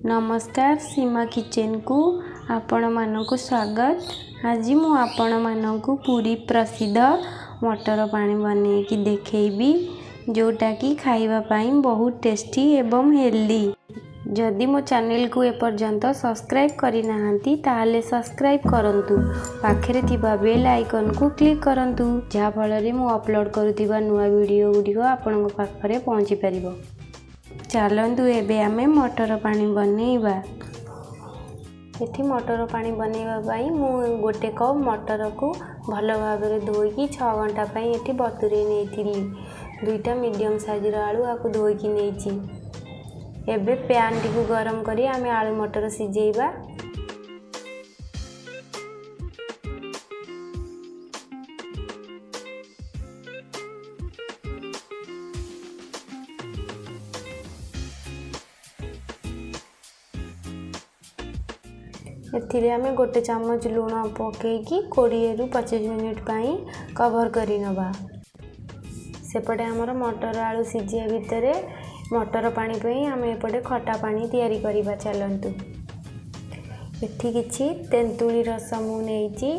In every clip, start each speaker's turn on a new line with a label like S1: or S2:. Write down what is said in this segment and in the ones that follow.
S1: ନମସ୍କାର, ସୀମା କିଚେନକୁ ଆପଣମାନଙ୍କୁ ସ୍ୱାଗତ। ଆଜି ମୁଁ ଆପଣମାନଙ୍କୁ ପୁରୀ ପ୍ରସିଦ୍ଧ ମଟର ପାଣି ବନେଇକି ଦେଖେଇବି, ଯେଉଁଟାକି ଖାଇବା ପାଇଁ ବହୁତ ଟେଷ୍ଟି ଏବଂ ହେଲ୍ଦି। ଯଦି ମୋ ଚ୍ୟାନେଲକୁ ଏପର୍ଯ୍ୟନ୍ତ ସବସ୍କ୍ରାଇବ୍ କରିନାହାନ୍ତି, ତାହେଲେ ସବସ୍କ୍ରାଇବ୍ କରନ୍ତୁ, ପାଖରେ ଥିବା ବେଲ୍ ଆଇକନ୍କୁ କ୍ଲିକ୍ କରନ୍ତୁ, ଯାହାଫଳରେ ମୁଁ ଅପଲୋଡ଼ କରୁଥିବା ନୂଆ ଭିଡ଼ିଓ ଗୁଡ଼ିକ ଆପଣଙ୍କ ପାଖରେ ପହଞ୍ଚି ପାରିବ। ଚାଲନ୍ତୁ ଏବେ ଆମେ ମଟର ପାଣି ବନେଇବା। ଏଠି ମଟର ପାଣି ବନେଇବା ପାଇଁ ମୁଁ ଗୋଟେ କପ୍ ମଟରକୁ ଭଲ ଭାବରେ ଧୋଇକି 6 ଘଣ୍ଟା ପାଇଁ ଏଠି ବତୁରେଇ ନେଇଥିଲି। 2ଟା ମିଡ଼ିୟମ୍ ସାଇଜ୍ର ଆଳୁ ଆକୁ ଧୋଇକି ନେଇଛି। ଏବେ ପ୍ୟାନ୍ଟିକୁ ଗରମ କରି ଆମେ ଆଳୁ ମଟର ସିଝେଇବା। ଏଥିରେ ଆମେ ଗୋଟେ ଚାମଚ ଲୁଣ ପକାଇକି 20ରୁ 25 ମିନିଟ୍ ପାଇଁ କଭର୍ କରିନେବା। ସେପଟେ ଆମର ମଟର ଆଳୁ ସିଝିବା ଭିତରେ ମଟର ପାଣି ପାଇଁ ଆମେ ଏପଟେ ଖଟା ପାଣି ତିଆରି କରିବା। ଚାଲନ୍ତୁ, ଏଠି କିଛି ତେନ୍ତୁଳି ରସ ମୁଁ ନେଇଛି,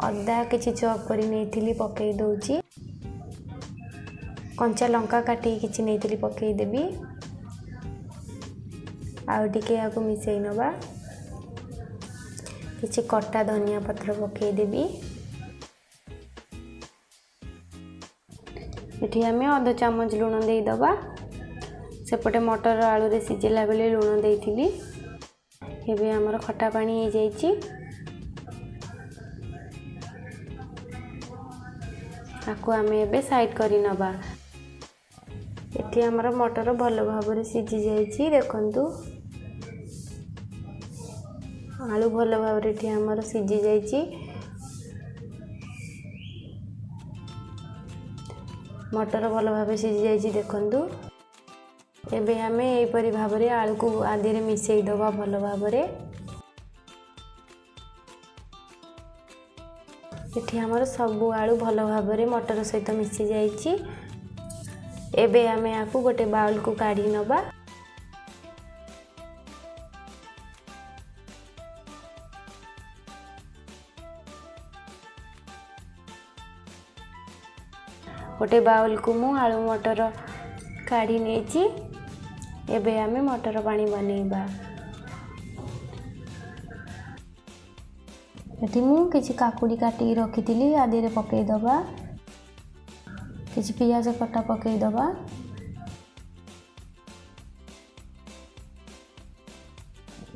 S1: ଅଦା କିଛି ଚପ୍ କରି ନେଇଥିଲି ପକାଇ ଦେଉଛି, କଞ୍ଚା ଲଙ୍କା କାଟିକି କିଛି ନେଇଥିଲି ପକାଇଦେବି, ଆଉ ଟିକେ ଏହାକୁ ମିଶାଇ ନେବା। କିଛି କଟା ଧନିଆ ପତ୍ର ପକାଇଦେବି। ଏଠି ଆମେ ଅଧ ଚାମଚ ଲୁଣ ଦେଇଦେବା। ସେପଟେ ମଟର ଆଳୁରେ ସିଝିଲା ବେଳେ ଲୁଣ ଦେଇଥିଲି। ଏବେ ଆମର ଖଟା ପାଣି ହେଇଯାଇଛି। ତାକୁ ଆମେ ଏବେ ସାଇଡ଼୍ କରି ନେବା। ଏଠି ଆମର ମଟର ଭଲ ଭାବରେ ସିଝି ଯାଇଛି। ଦେଖନ୍ତୁ, ଆଳୁ ଭଲ ଭାବରେ ଏଠି ଆମର ସିଝି ଯାଇଛି। ମଟର ଭଲ ଭାବେ ସିଝି ଯାଇଛି। ଦେଖନ୍ତୁ, ଏବେ ଆମେ ଏହିପରି ଭାବରେ ଆଳୁକୁ ଆଦିରେ ମିଶାଇ ଦେବା ଭଲ ଭାବରେ। ଏଠି ଆମର ସବୁ ଆଳୁ ଭଲ ଭାବରେ ମଟର ସହିତ ମିଶି ଯାଇଛି। ଏବେ ଆମେ ଏହାକୁ ଗୋଟେ ବାଉଲକୁ କାଢ଼ି ନେବା। ଗୋଟେ ବାଉଲକୁ ମୁଁ ଆଳୁ ମଟର କାଢ଼ି ନେଇଛି। ଏବେ ଆମେ ମଟର ପାଣି ବନେଇବା। ଏଠି ମୁଁ କିଛି କାକୁଡ଼ି କାଟିକି ରଖିଥିଲି, ଆଦିରେ ପକାଇଦେବା। କିଛି ପିଆଜ କଟା ପକାଇଦେବା।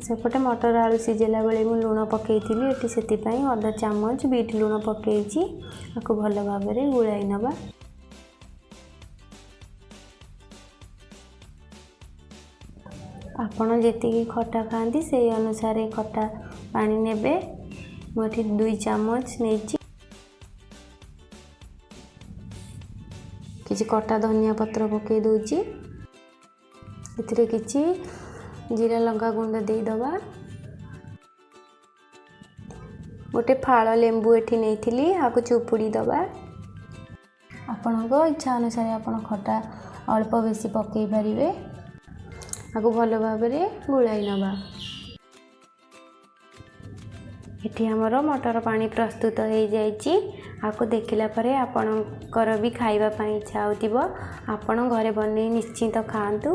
S1: ସେପଟେ ମଟର ଆଳୁ ସିଝେଇଲା ବେଳେ ମୁଁ ଲୁଣ ପକାଇଥିଲି, ଏଠି ସେଥିପାଇଁ ଅଧ ଚାମଚ ବିଟ୍ ଲୁଣ ପକାଇଛି। ଆକୁ ଭଲ ଭାବରେ ଗୋଳାଇ ନେବା। ଆପଣ ଯେତିକି ଖଟା ଖାଆନ୍ତି ସେଇ ଅନୁସାରେ ଖଟା ପାଣି ନେବେ। ମୁଁ ଏଠି 2 ଚାମଚ ନେଇଛି। କିଛି କଟା ଧନିଆ ପତ୍ର ପକାଇ ଦେଉଛି। ଏଥିରେ କିଛି ଜିରା ଲଙ୍କା ଗୁଣ୍ଡ ଦେଇଦେବା। ଗୋଟେ ଫାଳ ଲେମ୍ବୁ ଏଠି ନେଇଥିଲି, ଆକୁ ଚୁପୁଡ଼ି ଦେବା। ଆପଣଙ୍କ ଇଚ୍ଛା ଅନୁସାରେ ଆପଣ ଖଟା ଅଳ୍ପ ବେଶୀ ପକାଇ ପାରିବେ। ଆକୁ ଭଲ ଭାବରେ ଗୋଳାଇ ନେବା। ଏଠି ଆମର ମଟର ପାଣି ପ୍ରସ୍ତୁତ ହେଇଯାଇଛି। ଆକୁ ଦେଖିଲା ପରେ ଆପଣଙ୍କର ବି ଖାଇବା ପାଇଁ ଇଚ୍ଛା ହେଉଥିବ। ଆପଣ ଘରେ ବନେଇ ନିଶ୍ଚିନ୍ତ ଖାଆନ୍ତୁ।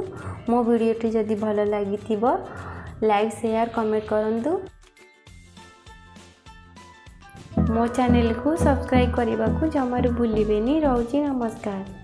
S1: ମୋ ଭିଡ଼ିଓଟି ଯଦି ଭଲ ଲାଗିଥିବ, ଲାଇକ୍, ସେୟାର, କମେଣ୍ଟ କରନ୍ତୁ। ମୋ ଚ୍ୟାନେଲକୁ ସବସ୍କ୍ରାଇବ୍ କରିବାକୁ ଜମାରୁ ଭୁଲିବେନି। ରହୁଛି, ନମସ୍କାର।